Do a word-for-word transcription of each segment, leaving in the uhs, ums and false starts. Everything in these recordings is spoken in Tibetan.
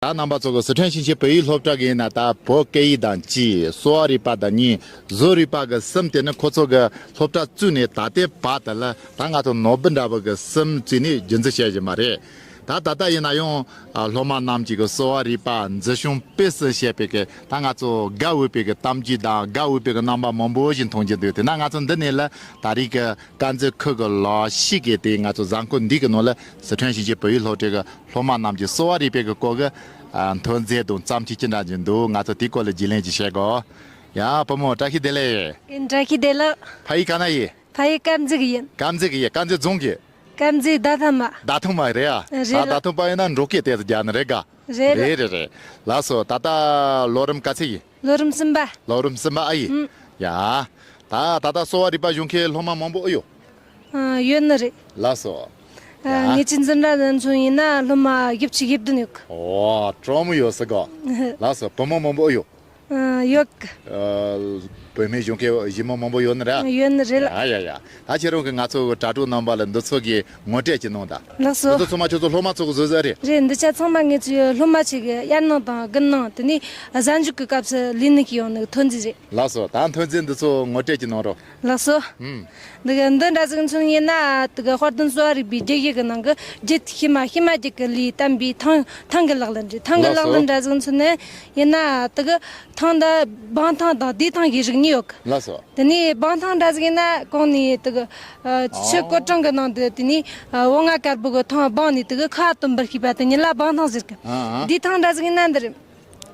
ད་རྣམ་པ་ཚོ་གི་སི་ཁྲོན་ཞིང་ཆེན་བོད་ཡིག་སློབ་གྲྭ་གི་ཡིན་ན། ད་བོད་སྐད་ཡིག་དང་གཅིག་གསོ་བ་རིག་པ་དང་གཉིས། བཟོ་རིག་པ་གི་གསུམ། དེ་ནི་ཁོ་ཚོ་གི་སློབ་གྲྭ་བཙུགས་ནས་ད་ལྟའི་བར་དུ་ལ་ད་ང་ཚོ་ནོར་བུ་འདྲ་བོ་གི་གསུམ་བཙུགས་ནས་རྒྱུན་འཛིན་བྱེད་ཀྱི་མ་རེད། ད་ད་ལྟ་ཡིན་ན་ཡང་ཨ་སློབ་མ་རྣམས་ཀྱི་གི་གསོ་བ་རིག་པ་འཛིན་སྐྱོང་སྤེལ་གསུམ་བྱེད་པའི་གི་ད་ང་ཚོ་དགའ་འོས་པའི་གི་གཏམ་རྒྱུད་དང་དགའ་འོས་པའི་གི་རྣམ་པ་མང་པོ་ཞིག་མཐོང་རྒྱུ་འདུག་དེ་ན་ང་ཚོ་འདི་ནས་ལ་ད་རེས་གི་དཀར་མཛེས་ཁུལ་གྱི་ལས་གཞི་གི་དེ་ང་ཚོ་གཟའ་འཁོར་འདི་གི་ནང་ལ་སི་ཁྲོན་ཞིང་ཆེན་བོད་ཡིག་སློབ་གྲྭའི་གི་སློབ་མ་རྣམས་ཀྱི་གསོ་བ་རིག་པའི་གི་སྐོར་གི་ཨ་ཐོན་རྫས་དང་བརྩམས་ཆོས་ཅི་འདྲ་ཅིག་འདུག་ང་ཚོ་དེའི་སྐོར་ལ་རྒྱུས་ལོན་ཅིག་བྱེད་དགོས། ཡ་བུ་མོ་བཀྲ་ཤིས་བདེ་ལེགས། བཀྲ་ཤིས་བདེ་ལེགས། ཕ་ཡུལ་ག་ན་ཡིན། ཕ་ཡུལ་དཀར་མཛེས་གི་ཡིན། དཀར་མཛེས་གི་ཡིན། དཀར་མཛེས་རྫོང་གི། དཀར་མཛེས་རྡ་ཐང་མ། རྡ་ཐང་མ་རེད་ཨ། རེད་ཨ། ལགས། རྡ་ཐང་པ་ཡིན་ན་འབྲོག་སྐད་དེ་ཚོ་རྒྱག་ནི་རེད་ག། རེད་ལགས། རེད་རེད་རེད། ལགས་སོ། ད་ལྟ་ལོ་རིམ་ག་ཚོད་ཡིན། ལོ་རིམ་གསུམ་པ། ལོ་རིམ་གསུམ་པ་ཨ་ཡིན། ཨུམ། ཡ། ད་ད་ལྟ་གསོ་བ་རིག་པ་སྦྱོང་མཁན་སློབ་མ་མང་པོ་ཨེ་ཡོད། ཨ། ཡོད་ནི་རེད། ལགས་སོ། ཨ། ཡ། ངེད་ཀྱི་འཛིན་གྲྭ་འདི་ཚོ་ཡིན་ན་སློབ་མ་བཞི་བཅུ་ཞེ་བདུན་ཡོད་གི། ཨོ། གྲོགས་མོ་ཡོད་ས་གོ། ལགས་སོ། བུ་མོ་མང་པོ་ཨེ་ཡོད། ཨ། ཡོད་གི། ཨ། བུད་མེད་སྦྱོང་མཁན་ཞི་མོ་མང་པོ་ཡོད་ནི་རེད། ཡོད་ནི་རེད་ལགས། ཡ་ཡ་ཡ། ད་ཁྱེད་རང་གི་ང་ཚོ་གི་དྲ་གྲོགས་རྣམ་པ་ལ་འདི་ཚོ་གི་ངོ་སྤྲོད་ཅིག་གནང་དང་། ལགས་སོ། འདི་ཚོ་ཚང་མ་ཁྱོད་ཚོ་སློབ་མ་ཚོ་གི་བཟོ་བཟོ་རེད། རེད། འདི་ཆ་ཚང་མ་ངེད་ཚོའི་སློབ་མ་ཚོ་གི་དབྱར་གནང་དང་དགུན་གནང་དེ་ནས་གཟའ་མཇུག་གི་སྐབས་སུ་ལས་ནི་གི་ཡོང་ནི་གི་ཐོན་རྫས་རེད། ལགས་སོ། ད་ཐོན་རྫས་འདི་ཚོ་ངོ་སྤྲོད་ཅིག་གནང་རོགས། ལགས་སོ། ཨུམ། འདི་གི་འདི་འདྲ་ཟིག་མཚོན་ཡིན་ན་དེ་གི་དཔལ་ལྡན་གསོ་བ་རིག་པའི་རྒྱུད་བཞི་གི་ནང་གི་རྒྱུད་ཕྱི་མ། ཕྱི་མ་རྒྱུད་གི་ལས་བསྟན་པའི་ཐང་ཐང་གི་ལག་ལེན་རེད། ཐང་གི་ལག་ལེན་འདྲ་ཟིག་མཚོན་ནི་ཡིན་ན་དེ་གི་ཐང་འདི་སྦང་ཐང་དང་བསྡུས་ཐང་གི་རིགས་གཉིས་ཡོད་གི། ལགས་སོ། དེ་ནས་སྦང་ཐང་འདྲ་ཟིག་ཡིན་ན་གོང་ནས་དེ་གི་ཨ་ཆུ་ཀོ་ཀྲང་གི་ནང་དུ་དེ་ནས་ཨ་བོང་ང་དཀར་པོ་གི་ཐང་སྦངས་ནས་དེ་གི་ཁ་བ་དོན་པར་ཤེས་པ་དེ་ཉིད་ལ་སྦང་ཐང་ཟེར་གི། ཨ་ཨ། བསྡུས་ཐང་འདྲ་ཟིག་ཡིན་ན་འདི་རེད།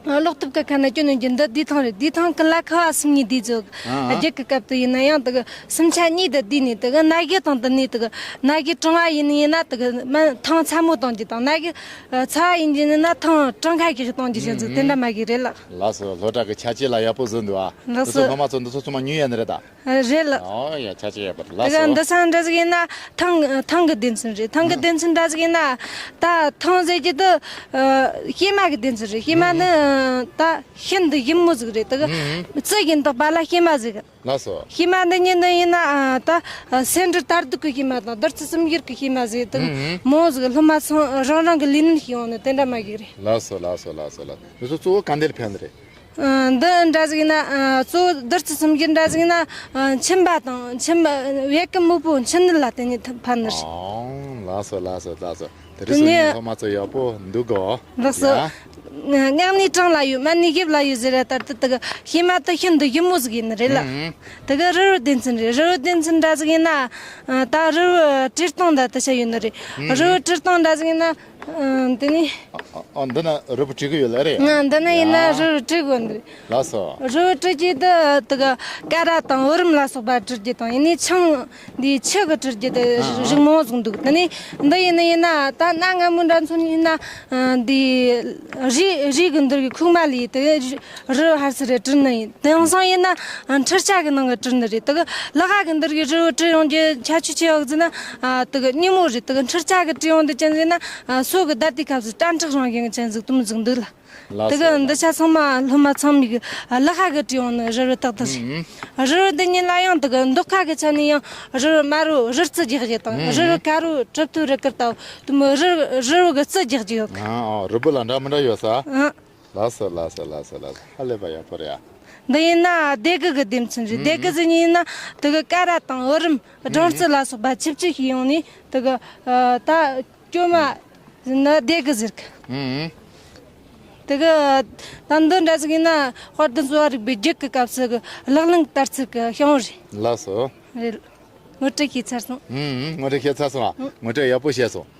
ཨ། ལོག་ཐུབ་ཀི་ཁ་ན་སྐྱོན་ནོ་རྒྱུ་འདི་བསྡུས་ཐང་རེད། བསྡུས་ཐང་ཀུན་ལ་ཁ་བ་སུམ་གཉིས་བསྡུས་ཚོ། ཨ་ཨ། རྒྱུད་ཀི་སྐབས་དུ་ཡིན་ན་ཡང་དེ་གི་སུམ་ཆ་གཉིས་དུ་བསྡུས་ནས་དེ་གི་རྣ་རྒྱུ་དང་དེ་ནས་དེ་གི་རྣ་རྒྱུ་གྲང་བ་ཡིན་ཡིན་ན་དེ་གི་མ་ཐང་ཚ་མོ་གཏོང་རྒྱུ་དང་། རྣ་རྒྱུ་ཨ་ཚ་བ་ཡིན་རྒྱུ་ཡིན་ན་ཐང་གྲང་ཁ་གི་གཏོང་རྒྱུ་བྱས་ཚོ། དེ་འདྲ་མ་གི་རེད་ལགས། ལགས་སོ། སློབ་གྲྭ་གི་ཆ་རྐྱེན་ལ་ཡག་པོ་བཟོས་འདུག་ཨ། ལགས་སོ། འདི་ཚོ་སློབ་མ་ཚོ་འདི་ཚོ་ཚང་མ་ཉོས་ཡོད་ནི་རེད་ད། རེད་ལགས། ཨོ་ཡ། ཆ་ཆེ་ཡོད་པ་རེད། ལགས་སོ། དེ་ག་འདི་སང་འདྲ་ཟིག་ཡིན་ན་ཐང་ཐང་གི་སྡེ་ཚན་རེད། ཐང་གི་སྡེ་ཚན་འདྲ་ཟིག་ཡིན་ན་ད་ཐང་ཟེར་གྱི་འདི་ཨ་ཤེ་མ་གི་སྡེ་ཚན་རེད། ཤེ་མ་ནི་ཨ་ད་ཤིན་ཏུ་ཞིབ་མོ་ཟིག་རེད། དེ་གི་ཨུ་ཨུ། རྩི་ཞིམ་དག་པ་ལ་ཤེ་མ་ཟེར་གི། ལགས་སོ། ཤེ་མ་འདི་གཉིས་འདི་ཡིན་ན་ཨ་ད་ཨ་སེ་འབྲུ་དར་དུག་གི་ཤེ་མ་དང་བདུད་རྩི་སུམ་སྒྱུར་གི་ཤེ་མ་ཟེར། དེ་གི་ཨུ་ཨུ། མོ་ཟིག་སློབ་མ་ཚང་རང་རང་གི་ལས་ནི་ཤེས་ཡོང་ནི་དེ་འདྲ་མ་གི་རེད། ལགས་སོ། ལགས་སོ། ལགས་སོ། ལགས་སོ། འདི་ཚོ་གཙོ་བོ་ག་འདྲ་ལ་ཕན་ནི་རེད། ཨ། འདི་འདྲ་ཟིག་ཡིན་ན་ཨ་གཙོ་བོ་བདུད་རྩི་སུམ་སྒྱུར་འདྲ་ཟིག་ཡིན་ན་ཨ་མཆིན་པ་དང་མཆིན་པ་བད་ཀན་མོ་པོ་མཆིན་ནད་ལ་བརྟེན་ནས་ཐ་ཕན་ནི་རེད། ཨོ། ལགས་སོ། ལགས་སོ། ལགས་སོ། དེ་རིང་དེ་སང་ཉིན་ཉིན་སློབ་མ་ཚོ་ཡག་པོ་འདུག་གོ། ལགས་སོ། ཡ། མྱང་ནས་གྲང་ལ་ཡོད། སྨན་ནས་ཞིབ་ལ་ཡོད་ཟེར་ར། ལྟར་དུ་དེ་གི་ཤེ་མ་དེ་ཤིན་ཏུ་ཞིབ་མོ་ཟིག་ཡིན་ནི་རེད་ལགས། ཨུ་ཨུ། དེ་གི་རིལ་བུ་སྡེ་ཚན་རེད། རིལ་བུ་སྡེ་ཚན་འདྲ་ཟིག་ཡིན་ན་ཨ་ད་རིལ་བུ་བཀྲེས་སྟོང་འདྲ་དེ་ཆ་ཡོད་ནི་རེད། ཨུ་ཨུ། རིལ་བུ་བཀྲེས་སྟོང་འདྲ་ཟིག་ཡིན་ན། ཨ། དེ་ནས། ཨ། ཨ། འདི་ན་རིལ་བུ་བཀྲུ་གི་ཡོད་ལ་རེད། ང་འདི་ན་ཡིན་ན། ཡ། རིལ་བུ་བཀྲུ་དགོས་འདི། ལགས་སོ། རིལ་བུ་བཀྲུ་རྒྱུ་དེ་དེ་ག་ཀ་ར་དང་བུ་རམ་ལ་སོགས་པ་བཀྲུ་རྒྱུ་དང་། ཡིན་ནའི་ཆང་འདི་ཆུ་གི་བཀྲུ་རྒྱུ་དེ། ཨ། ཨ། རིགས་མང་ཟིག་འདུག་དེ་ནས་འདི་ཡིན་ན་ཡིན་ན་ད་གནའ་སྔ་མོ་འདྲ་མཚོན་ཡིན་ན། ཨ། འདི་རུས་རུས་གི་འདུར་གི་ཁུག་མ་ལས་དེ་རིལ་བུ་ཧར་སི་རེ་བཀྲུ་ནི་ཡིན། དེང་སང་ཡིན་ན་འཕྲུལ་ཆས་གི་ནང་གི་བཀྲུ་ནི་རེད། དེ་གི་ལག་ཁ་གི་འདུར་གི་རིལ་བུ་བཀྲུ་ཡོང་རྒྱུ་ཁྱད་ཆོས་ཆེ་བ་ཟེར་ན། ཨ། དེ་གི་སྙི་མོ་རེད། དེ་གི་འཕྲུལ་ཆས་གི་བཀྲུ་ཡོང་དུས་ཅན་ཟེར་ན། ཨ། སོ་གི་བརྡར་དུས་སྐབས་སུ་སྐྲན་ཁྲག་རང་བཞིན་ཅན་ཟིག་དུམ་ཟིག་འདུག་ལ། ལགས་སོ། དེ་གི་འདི་ཆ་ཚང་མ་སློབ་མ་ཚང་མས་གི་ལག་ཁ་གི་བཀྲུ་ཡོང་ནི་རིལ་བུ་དག་དག་རེད། ཨུ་ཨུ། རིལ་བུ་འདི་གཉིས་ལ་ཡང་དེ་གི་མདོག་ཁ་གི་ཆ་ནས་ཡང་རིལ་བུ་དམར་བོ་རིལ་རྩི་རྒྱག་རྒྱུ་དང་། ཨུ་ཨུ། རིལ་བུ་དཀར་བོ་གྲུབ་ཐོབ་རིལ་དཀར་ལྟ་བུ་དུམ་རིལ་རིལ་བུ་གི་རྩི་རྒྱག་རྒྱུ་ཡོད་གི། ཨ། ཨ། རིལ་བུ་ལ་འདྲ་མི་འདྲ་ཡོད་ས། ཨ། ལགས་སོ། ལགས་སོ། ལགས་སོ། ལགས་སོ། ཧ་ལས་པ་ཡག་པོ་རེད་ཨ། འདི་ཡིན་ན་སྡེ་དགུ་གི་སྡེ་ཚན་རེད། ཨུ་ཨུ། སྡེ་དགུ་ཟེར་ནི་ཡིན་ན་དེ་གི་ཀ་ར་དང་བུ་རམ་སྦྲང་རྩི་ལ་སོགས་པ་ཆིབས་ཆིབས་ཤིག་ཡོང་ནས་དེ་གི་ཨ་ད་སྐྱོ་མ་ཟེར་ན་སྡེ་དགུ་ཟེར་གི། ཨུ་ཨུ། དེ་གི་ད་འདི་འདྲ་ཟིག་ཡིན་ན་དཔལ་ལྡན་གསོ་བ་རིག་པའི་རྒྱུད་ཀྱི་སྐབས་སུ་གི་ལག་ལེན་དར་ཚིག་གི་ཤང་བོ་རེད། ལགས་སོ། རེད། ངོ་སྤྲོད་བྱས་ཚར་སོང་། ཨུ་ཨུ། ངོ་སྤྲོད་བྱས་ཚར་སོང་ཨ། ཨུ། ངོ་སྤྲོད་ཡག་པོ་བྱས་སོང་།